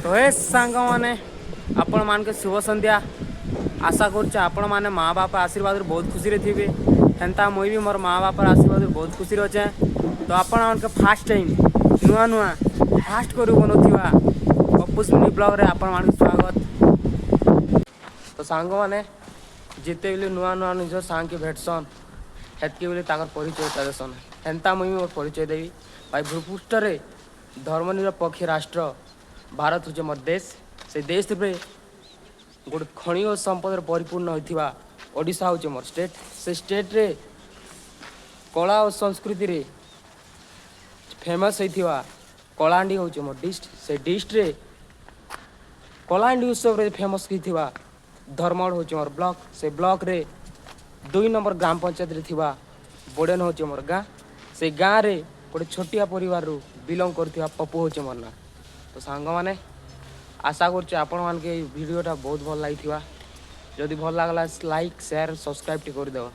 ହେ ସାଙ୍ଗମାନେ, ଆପଣମାନଙ୍କୁ ଶୁଭ ସନ୍ଧ୍ୟା। ଆଶା କରୁଛି ଆପଣମାନେ ମା ବାପା ଆଶୀର୍ବାଦରୁ ବହୁତ ଖୁସିରେ ଥିବେ। ହେନ୍ତା ମୁଇଁ ବି ମୋର ମା ବାପାର ଆଶୀର୍ବାଦରୁ ବହୁତ ଖୁସିରେ ଅଛେ। ତ ଆପଣମାନଙ୍କ ଫାର୍ଷ୍ଟ ଟାଇମ୍ ନୂଆ ନୂଆ ଫାଷ୍ଟ କରି ବନଉଥିବା ପପୁସ୍ ମିନି ବ୍ଲଗ୍ରେ ଆପଣମାନଙ୍କୁ ସ୍ୱାଗତ। ତ ସାଙ୍ଗମାନେ, ଯେତେବେଲେ ନୂଆ ନୂଆ ନିଜ ସାଙ୍ଗକେ ଭେଟସନ୍, ହେତ୍କି ବେଲେ ତାଙ୍କର ପରିଚୟଟା ଦେସନ୍। ହେନ୍ତା ମୁଇଁ ମୋର ପରିଚୟ ଦେବି। ଭାଇ, ଭୂପୃଷ୍ଠରେ ଧର୍ମନିରପେକ୍ଷ ରାଷ୍ଟ୍ର ଭାରତ ହେଉଛି ମୋର ଦେଶ। ସେ ଦେଶରେ ଗୋଟେ ଖଣିଜ ସମ୍ପଦରେ ପରିପୂର୍ଣ୍ଣ ହୋଇଥିବା ଓଡ଼ିଶା ହେଉଛି ମୋର ଷ୍ଟେଟ୍। ସେ ଷ୍ଟେଟ୍ରେ କଳା ଓ ସଂସ୍କୃତିରେ ଫେମସ୍ ହେଇଥିବା କଳାହାଣ୍ଡି ହେଉଛି ମୋର ଡିଷ୍ଟ୍ରିକ୍ଟ। ସେ ଡିଷ୍ଟ୍ରିକ୍ଟରେ କଳାହାଣ୍ଡି ଉତ୍ସବରେ ଫେମସ୍ ହେଇଥିବା ଧର୍ମଗଡ଼ ହେଉଛି ମୋର ବ୍ଲକ୍। ସେ ବ୍ଲକ୍ରେ 2 ନମ୍ବର ଗ୍ରାମ ପଞ୍ଚାୟତରେ ଥିବା ବୋଡ଼େନ ହେଉଛି ମୋର ଗାଁ। ସେ ଗାଁରେ ଗୋଟେ ଛୋଟିଆ ପରିବାରରୁ ବିଲଙ୍ଗ କରୁଥିବା ପପୁ ହେଉଛି ମୋର ନାଁ। ତ ସାଙ୍ଗମାନେ, ଆଶା କରୁଛି ଆପଣମାନଙ୍କୁ ଏଇ ଭିଡ଼ିଓଟା ବହୁତ ଭଲ ଲାଗିଥିବା। ଯଦି ଭଲ ଲାଗିଲା, ଲାଇକ୍, ସେୟାର, ସବସ୍କ୍ରାଇବ୍ ଟିକେ କରିଦେବ।